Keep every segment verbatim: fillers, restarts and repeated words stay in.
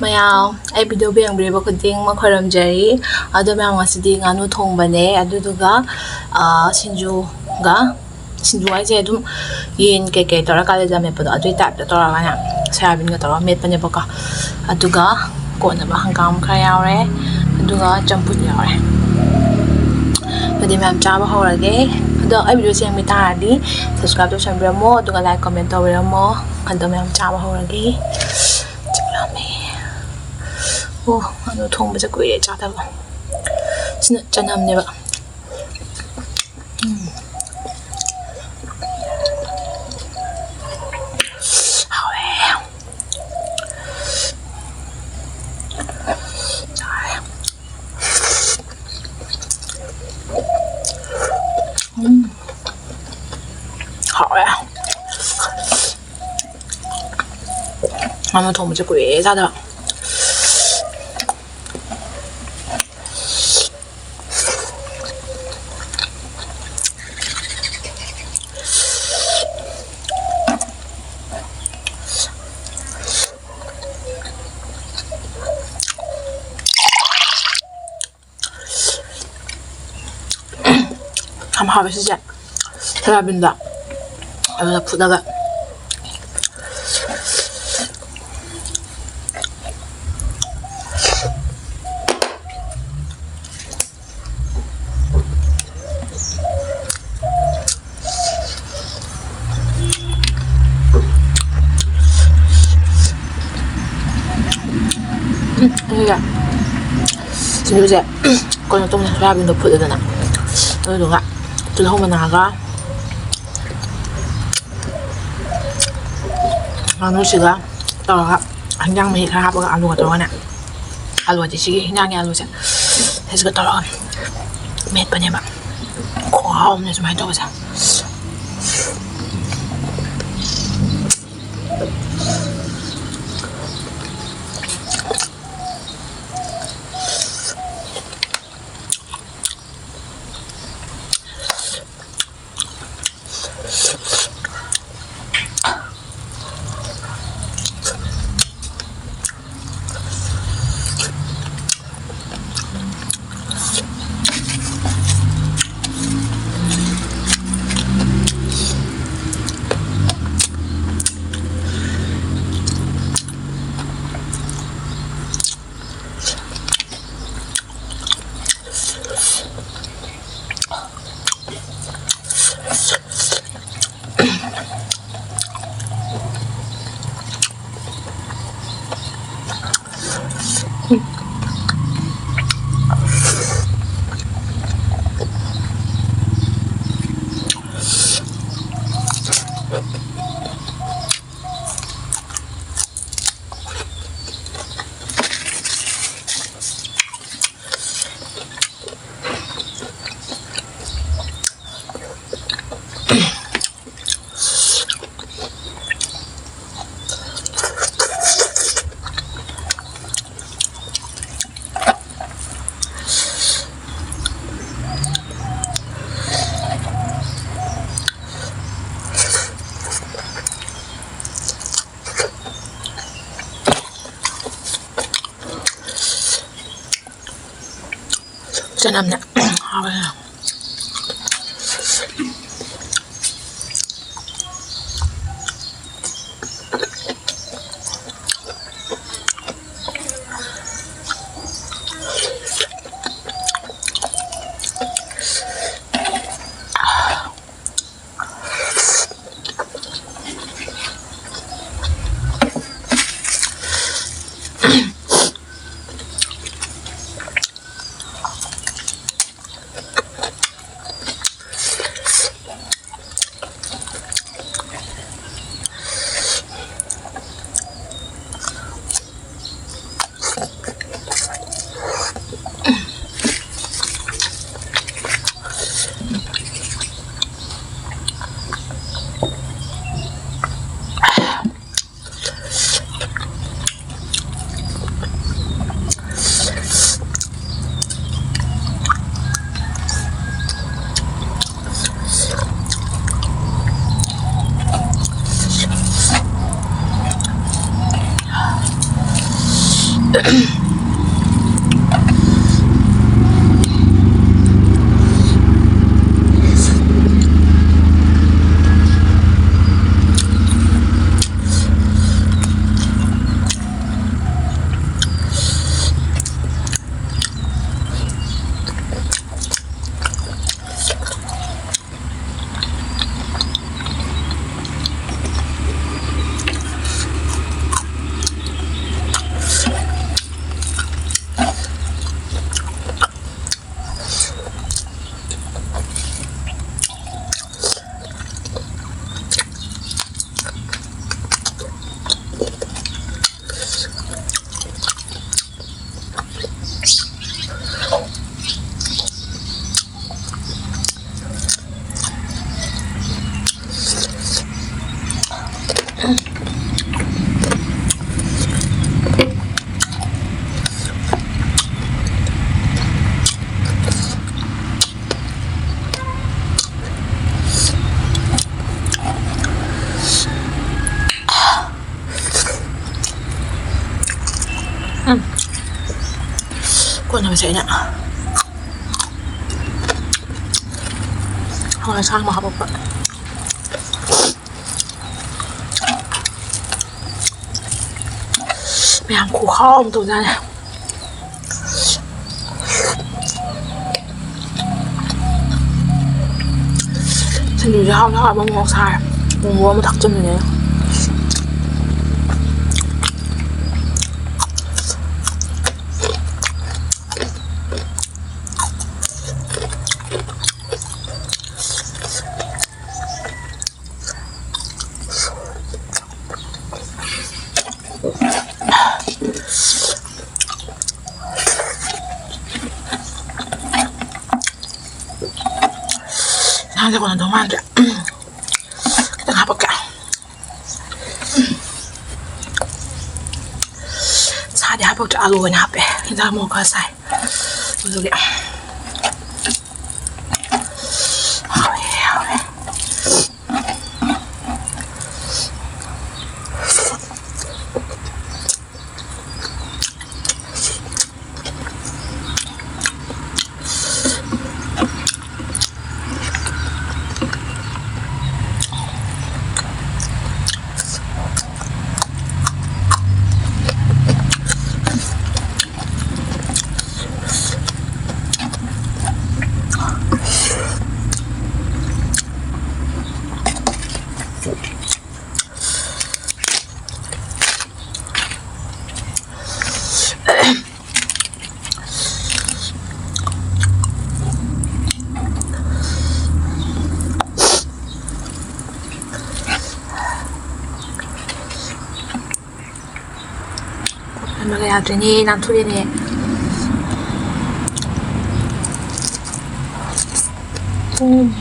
ꯃꯌꯥꯝ, ꯑꯩ video ꯌꯦꯡꯕꯤꯔꯤꯕ ꯈꯨꯗꯤꯡꯃꯛ ꯈꯣꯏꯔꯝꯖꯔꯤ꯫ ꯑꯗꯣ ꯃꯌꯥꯝ, ꯉꯁꯤꯗꯤ ꯉꯥꯅꯨ ꯊꯣꯡꯕꯅꯦ, ꯑꯗꯨꯗꯨꯒ, ꯑ, ꯁꯤꯡꯖꯨꯒ, ꯁꯤꯡꯖꯨ ꯍꯥꯏꯁꯦ ꯑꯗꯨꯝ ꯌꯦꯟ ꯀꯩꯀꯩ ꯇꯧꯔꯒ ꯀꯥꯂꯦꯖꯥ ꯃꯦꯠꯄꯗꯣ, ꯑꯗꯨꯒꯤ type ꯇ ꯇꯧꯔꯒꯅꯦ, ꯁꯣꯌꯥꯕꯤꯟꯒ ꯇꯧꯔꯒ ꯃꯦꯠꯄꯅꯦꯕꯀꯣ꯫ ꯑꯗꯨꯒ ꯀꯣꯠꯅꯕ ꯍꯪꯒꯥꯝ ꯈꯔ ꯌꯥꯎꯔꯦ, ꯑꯗꯨꯒ ꯆꯝꯐꯨꯠ ꯌꯥꯎꯔꯦ꯫ ꯑꯗꯨꯗꯤ ꯃꯌꯥꯝ ꯆꯥꯕ ꯍꯧꯔꯒꯦ꯫ ꯑꯗꯣ ꯑꯩ video ꯁꯦ ꯌꯦꯡꯕꯤ ꯇꯥꯔꯗꯤ subscribe ꯇꯧꯁꯟꯕꯤꯔꯝꯃꯣ, ꯑꯗꯨꯒ like, comment ꯇꯧꯕꯤꯔꯝꯃꯣ꯫ ꯑꯗꯣ ꯃꯌꯥꯝ ꯆꯥꯕ ꯍꯧꯔꯒꯦ꯫ ꯆꯥꯛ ꯂꯥꯝꯃꯦ꯫ ꯑꯣ, ꯉꯥꯅꯨ ꯊꯣꯡꯕꯁꯦ ꯀꯨꯏꯔꯦ ꯆꯥꯗꯕ꯫ ꯁꯤꯅ ꯆꯅꯝꯅꯦꯕ꯫ ꯎꯝ꯫ ꯍꯥꯎꯋꯦ꯫ ꯆꯥꯔꯦ꯫ ꯎꯝ꯫ ꯍꯥꯎꯋꯦ꯫ ꯉꯥꯅꯨ ꯊꯣꯡꯕꯁꯦ ꯀꯨꯏꯔꯦ ꯆꯥꯗꯕ꯫ ꯌꯥꯝ ꯍꯥꯎꯋꯦ ꯁꯤꯁꯦ꯫ ꯁꯣꯌꯥꯕꯤꯟꯗꯣ ꯑꯗꯨꯗ ꯐꯨꯠꯂꯒ꯫ ꯎꯝ, ꯑꯗꯨꯒ ꯁꯤꯡꯖꯨꯁꯦ ꯀꯩꯅꯣ ꯇꯧꯅ, ꯁꯣꯌꯥꯕꯤꯟꯗꯣ ꯐꯨꯠꯂꯦꯗꯅ, ꯑꯗꯨꯗꯨꯒ ꯇꯤꯜꯍꯧ ꯃꯅꯥꯒ ꯉꯥꯅꯨꯁꯤꯒ ꯇꯧꯔꯒ, ꯍꯤꯟꯖꯥꯡ ꯃꯍꯤ ꯈꯔ ꯍꯥꯞꯄꯒ, ꯑꯂꯨꯒ ꯇꯧꯔꯒꯅꯦ, ꯑꯂꯨ ꯍꯥꯏꯗꯤ ꯁꯤꯒꯤ ꯍꯤꯟꯖꯥꯡꯒꯤ ꯑꯂꯨꯁꯦ, ꯁꯤꯁꯤꯒ ꯇꯧꯔꯒ ꯃꯦꯠꯄꯅꯦꯕ꯫ ꯈꯨꯍꯥꯎ ꯑꯃꯅꯦ ꯁꯨꯃꯥꯏꯅ ꯇꯧꯕꯁꯦ꯫ ꯆꯅꯝꯅꯦ꯫ ꯍꯥꯎꯋꯦ꯫ ꯎꯝ꯫ ꯀꯣꯟꯅꯕꯁꯦ ꯑꯩꯅ ꯍꯋꯥꯏ ꯑꯁꯥꯡꯕ ꯍꯥꯄꯛꯄ꯫ ꯃꯌꯥꯝ ꯈꯨꯍꯥꯎ ꯑꯃ ꯇꯧꯖꯥꯠꯅꯤ꯫ ꯁꯤꯡꯖꯨꯁꯦ ꯍꯥꯎꯅ ꯍꯥꯎꯕ ꯃꯣꯔꯣꯛ ꯁꯥꯔꯦ꯫ ꯃꯣꯔꯣꯛ ꯑꯃ ꯊꯥꯛꯆꯤꯟꯕꯅꯦ꯫ ꯌꯦꯟꯁꯥꯡꯁꯦ ꯀꯣꯟꯅꯗꯧ ꯃꯥꯟꯗ꯭ꯔꯦ꯫ ꯈꯤꯇꯪ ꯍꯥꯄꯛꯀꯦ꯫ ꯁꯥꯗꯤ ꯍꯥꯄꯛꯇ꯭ꯔꯦ, ꯑꯂꯨ ꯑꯣꯏꯅ ꯍꯥꯞꯄꯦ꯫ ꯌꯦꯟꯁꯥꯡ ꯃꯣꯔꯣꯛ ꯈꯔ ꯁꯥꯏ꯫ ꯑꯗꯨꯒꯤ ꯍꯥꯎꯋꯦ, ꯍꯥꯎꯋꯦ꯫ ꯍꯟꯕꯒ ꯌꯥꯗ꯭ꯔꯦꯅꯦ, ꯅꯥꯟꯊꯣꯛꯑꯦꯅꯦ꯫ ꯎꯝ꯫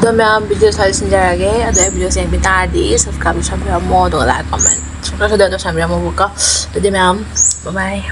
ꯑꯗꯣ ꯃꯌꯥꯝ, video ꯁ꯭ꯋꯥꯏꯗ ꯁꯤꯟꯖꯔꯒꯦ꯫ ꯑꯗꯣ ꯑꯩ videoꯁꯦ ꯌꯦꯡꯕꯤ ꯇꯥꯔꯗꯤ subscribe ꯇꯧꯁꯟꯕꯤꯔꯝꯃꯣ, ꯑꯗꯨꯒ like, comment, subscribe ꯇꯧꯁꯟꯕꯤꯔꯝꯃꯣꯕꯀꯣ꯫ ꯑꯗꯨꯗꯤ ꯃꯌꯥꯝ, bye bye꯫